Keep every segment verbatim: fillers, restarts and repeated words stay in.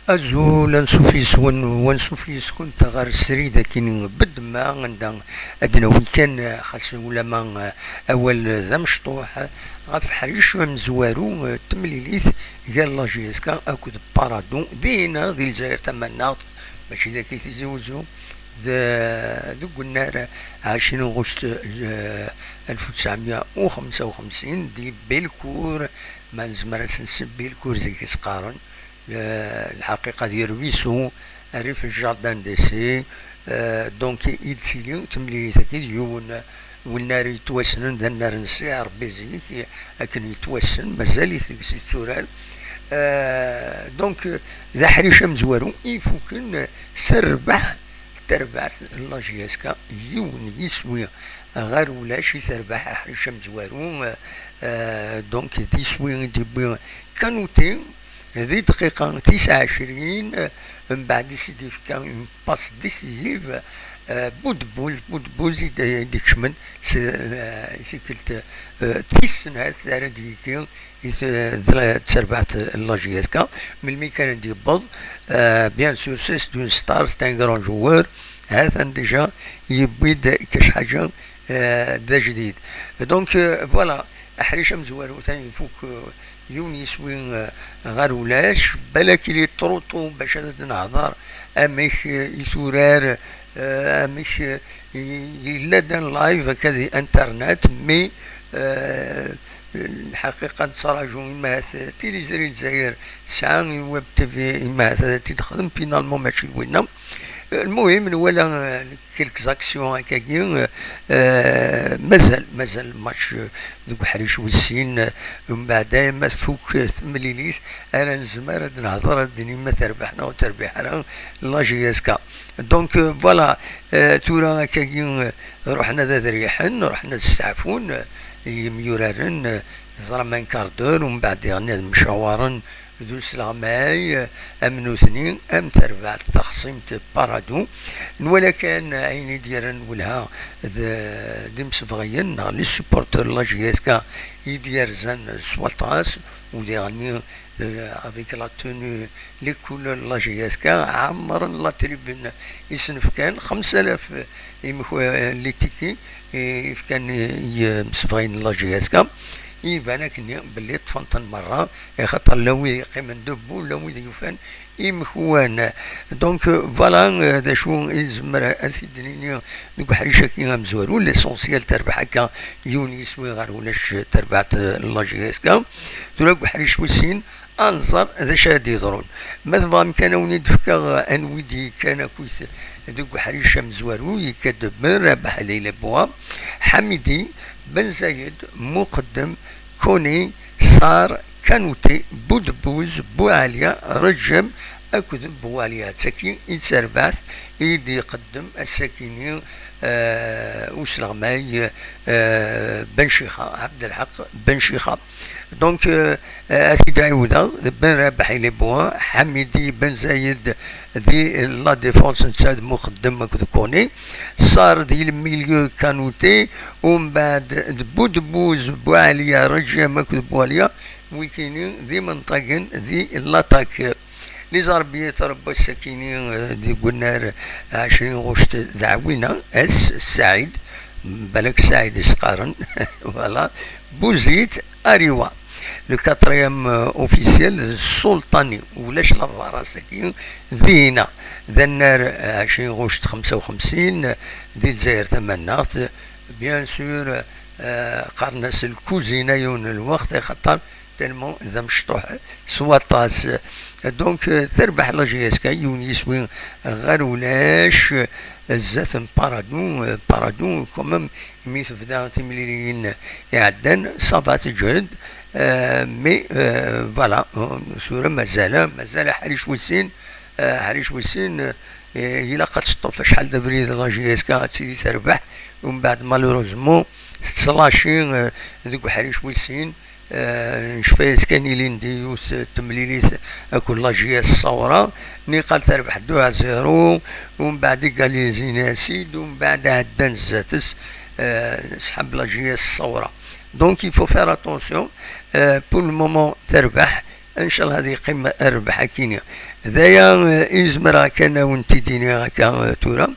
Azul, ansuf yes-wen, wansuf yes-kent ɣer srid akkin bedma, anda ad d-nawi kan, xas ulama awal d amecṭuḥ, ɣef ḥric amezwaru n temlilit gar la J S K akked Parado, dinna di Lezzayer Tamannaɣt, mačči d akka i Tizi Wezzu, d-, deg unnar ɛecrin ɣuct, eh, alef u tesɛemya u xemsa u xemsin, di Belcourt, ma nezmer ad s-nsel Belcourt zik i s-qqaren, eh, lḥaqiqa di Rwisu, rrif n Jardin d'Essai, eh, donc i d-tili temlilit-agi d yiwen n unnar yettwassnen d annar n Si Ṛebbi zik, akken yettwassen, mazal-it deg-s yetturar. Eh, donc, d aḥric amezwaru i ifuken s rrbeḥ, tarbaɛt n la J S K, yiwen yiswi ɣer ulac i terbeḥ aḥric amezwaru, eh, donc d iswi i d-yewwi Kanute di dqiqa tis ɛecrin, eh, mbeɛd i s-d-yefka une passe décisive, eh, Boudbouz, Boudbouz i d-, i d-ikecmen s, eh, i tikkelt, eh, tis snat ara d-yekki i t-, d la, d terbaɛt n la J S K. Melmi kan ad d-yewweḍ, eh, bien sûr, c'est une star, c'est un grand joueur. Ha-t-an déjà yewwi-d kac ḥaǧa, eh, d ajdid. Donc, eh, voilà, aḥric amezwaru atan ifuk, eh, yiwen yiswi, eh, ɣer ulac. Balak il est trop tôt bac ad d-nehḍer amek, eh, i turar, eh, amek, eh, i-, yella-d en live akka di internet, mais, eh, lḥaqiqa nettraǧu, imahat Tiliẓri Lezzayer tesɛa i Web T V, imahat ad t-id-texdem, finalement mačči d winna. Lmuhim, nwala, eh, quelques actions akkagi, eh, mazal, mazal match, eh, deg uḥric wis sin, eh, mbeɛd ma tfuk, eh, temlilit, ara nezmer ad nehder, ad d-nini ma terbeḥ neɣ ur terbiḥ ara la J S K. Donc, eh, voilà, eh, tura akkagi, eh, ruḥen ad, ad riḥen, ruḥen ad steɛfun, eh, yimyuraren, eh, ẓram un quart d'heure, umbeɛd diɣen ad mcawaren d usleɣmay, eh, am nutni, am terbaɛt taxṣimt Parado. Nwala kan ayen i d-yerran welha d, d imsebɣiyen neɣ les supporters n la J S K i d-yerzan s waṭas, u diɣen, eh, avec la tenue, les couleurs n la J S K, ɛemmren la tribune isenfkan, xemsa alaf imk-, eh, les tickets i fkan i, i yimsebɣiyen n la J S K. Iban akkenni belli ṭṭfen-ten merra, axaṭer llan wid yeqqimen debout, llan wid yufan imekwan. Donc, euh, voilà, euh, d acu i nezmer ad t-id-nini deg uḥric-agi amezwaru. L'essentiel terbeḥ akka yiwen yiswi ɣer ulac, terbaɛt, euh, la J S K. Tura deg uḥric wis sin, ad nẓer d acu ara d-yeḍrun. Ma tebɣam kan, ad wen-id-fkeɣ, euh, anwi d-yekkan akkit deg uḥric amezwaru. Yekka-d Ben Rabaḥ, Leyla Boua, Ḥamidi, Ben Zayed, Muqeddem, Kone, Sar, Kanute, Budbuz, Buɛalya, Reǧem akked Buwalya. D tagi i d tarbaɛt i d-iqeddem ass-agi-ni, eh, usleɣmay, eh, Ben Cixa, Ɛebdelḥaq Ben Cixa. Donc, eh, ad t-id-ɛiwdeɣ, d Ben Rabaḥ i Leboa, Ḥamidi Ben Zayed di la défense netta d Muqeddem akked Kone, Sar di le milieu Kanute, umbeɛd d Budbuz, Buɛalya, Reǧem akked Buwalya, wikini d imenṭagen di l'attaque. Les arbitres n wass-akini, eh, deg unnar ɛecrin ɣuct d Ɛwina, S Saɛid, balak Saɛid i s-qqaren, voilà, Buzit, Ariwa. Le quatrième, euh, officiel d Sulṭani, ulac la VAR ass-agi, dinna, d annar, eh, ɛecrin ɣuct xemsa u xemsin, di Lezzayer Tamannaɣt, bien sûr, eh, qqaren-as lkuzina yiwen n lweqt, axaṭer tellement d amecṭuḥ s waṭas. Donc, euh, terbeḥ la J S K yiwen yiswi ɣer ulac, euh, zdat n Parado, euh, Parado, quand même, imi tebda timliliyin iɛeddan, ça va teǧhed, euh, mais, euh, voilà, euh, tura mazal, mazal aḥric wis sin, euh, aḥric wis sin, euh, ilaq ad teṭṭef acḥal d abrid la J S K ad tili terbeḥ, umbeɛd, malheureusement, tettlaci, euh, deg uḥric wis sin, Eh, ncfa-yas kan ilindi yiwet n temlilit akked la J S Ṣawra, niqal terbeḥ deux à zéro, umbeɛd égalisini-as-id, umbeɛd ɛeddan zdat-s, eh, sḥab la J S Ṣawra. Donc, il faut faire attention, eh, pour le moment terbeḥ, ncallah ad yeqqim rrbeḥ akini. D aya, eh, i zemreɣ kan ad wen-t-id-iniɣ akka, eh, tura.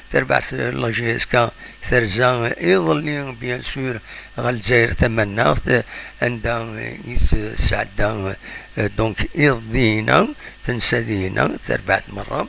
Tarbaɛt, eh, la J S K terza, eh, iḍelli, bien sûr, ɣer Lezzayer Tamannaɣt, eh, anda, eh, i tesɛedda, eh, donc, iḍ dihin-a, tensa dihin-a, tarbaɛt merra.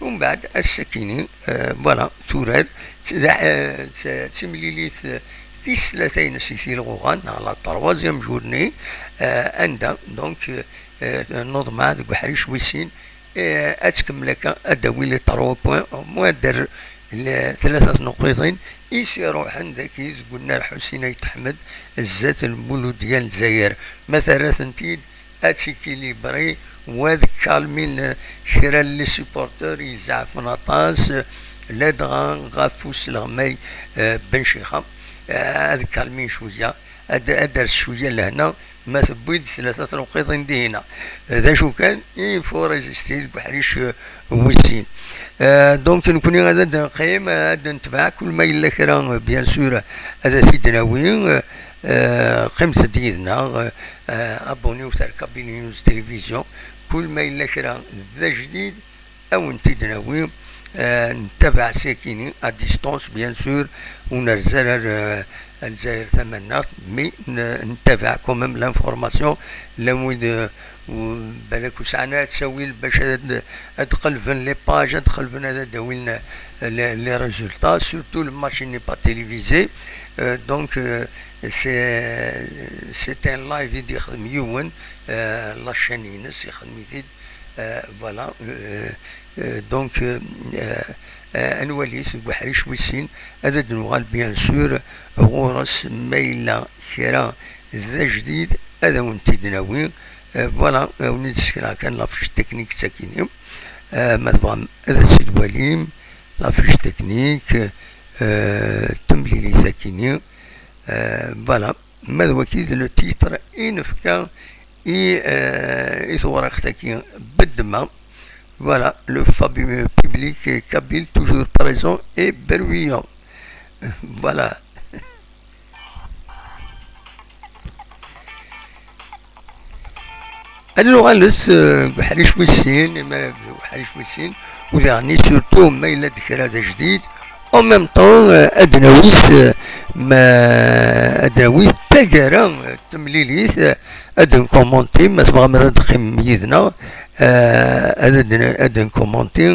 Umbeɛd, ass-akini, eh, voilà, turar, d, eh, d, d timlilit, eh, tis tlata-ines i tilɣuɣa, neɣ la troisième journée, eh, anda, donc, eh, eh, nuḍmeɛ deg uḥric wis sin, eh, ad tkemmel akka, ad d-tawi les trois points, au moins ad d-terr le-, tlata tnuqqiḍin i s-iruḥen dagi deg unnar Ḥusin Ayt Ḥmed, zdat Lmuludya n Lezzayer. Ma terra-tent-id, ad tikilibri, wa ad kalmin, eh, kra n les supporteurs i izeɛfen aṭas, eh, ladɣa ɣef usleɣmay, eh, Ben Cixa, eh, ad kalmin cwiya, ad, ad d-ters cwiya lehna, ma tewwi-d tlata tnuqqiḍin dihin-a. D acu kan, il faut résister deg uḥric, eh, wis sin. Eh, donc, nekkni ad d-neqqim, ad d-netbeɛ, kul ma yella kra, eh, bien sûr, ad t-id-nawi. Eh, qqimet-d yid-neɣ, eh, abonniwet ar Kabyle News Télévision, kul ma yella kra d ajdid, ad wen-t-id-nawi, eh, ntabaɛ sakini à distance, bien sûr, ur nerzi ara ar, eh, ar Lezzayer Tamannaɣt, mais n-, ntabaɛ quand même l'information, llan wid, eh, u-, balak ur sɛan ara ttawil bac ad, ad qelben les pages, ad qelben ad d-awin, eh, les, les résultats, surtout le match n'est pas télévisé, eh, donc, eh, c'est, c'est un live i d-ixdem yiwen, eh, la chaîne-ines, ixdem-it-id, eh, voilà, eh, eh, donc, eh, eh, eh, ad nwali-t deg uḥric wis sin, ad d-nuɣal, bien sûr, ɣur-s, ma yella kra d ajdid, ad awen-t-id-nawi. Eh, voilà, ad wen-id-sekreɣ kan la fiche technique sakini. Eh, ma tebɣam ad tt-id-twalim, la fiche technique, eh, temlilit akini. Eh, voilà, ma d waki d le titre i nefka i, eh, i tewriqt-agi beddma. Voilà, le fabu-, public kabyle toujours présent et bruyant. Voilà. Ad nuɣalet, eh, deg uḥric wis sin, imar deg uḥric wis sin, u daɣen surtout ma yella-d kra d ajdid, en même temps, eh, ad d-nawi, eh, ma, ad d-nawi taggara, eh, temlilit, eh, ad nkumanti, ma tebɣam ad d-teqqimem yid-neɣ, eh, ad d-, ad nkumanti,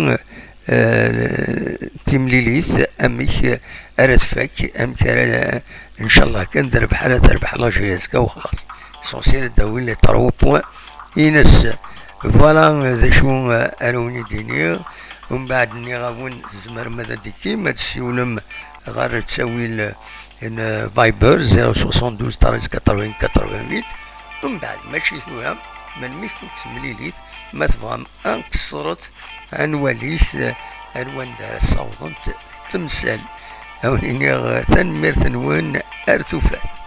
eh, timlilit, amek ara tfak, amek ara, ncallah kan terbeḥ, ara terbeḥ la J S K u xlaṣ. L'essentiel ad d-tawi les trois points ines. Voilà, eh, d acu, eh, ara wen-id-iniɣ. Umbeɛd nniɣ-awen, tzemrem ad d-tekkim, ad tessiwlem ɣer ttawil, eh, n Viber, zéro soixante-douze treize quatre-vingts quatre-vingt-huit. Umbeɛd, mačči tura, melmi tfuk temlilit, ma tebɣam ad nqeṣṣret, ad nwali-t, eh, ar wanda ara ssawḍent temsal. Ad wen-iniɣ, eh, tanemmirt-nwen, ar tufat.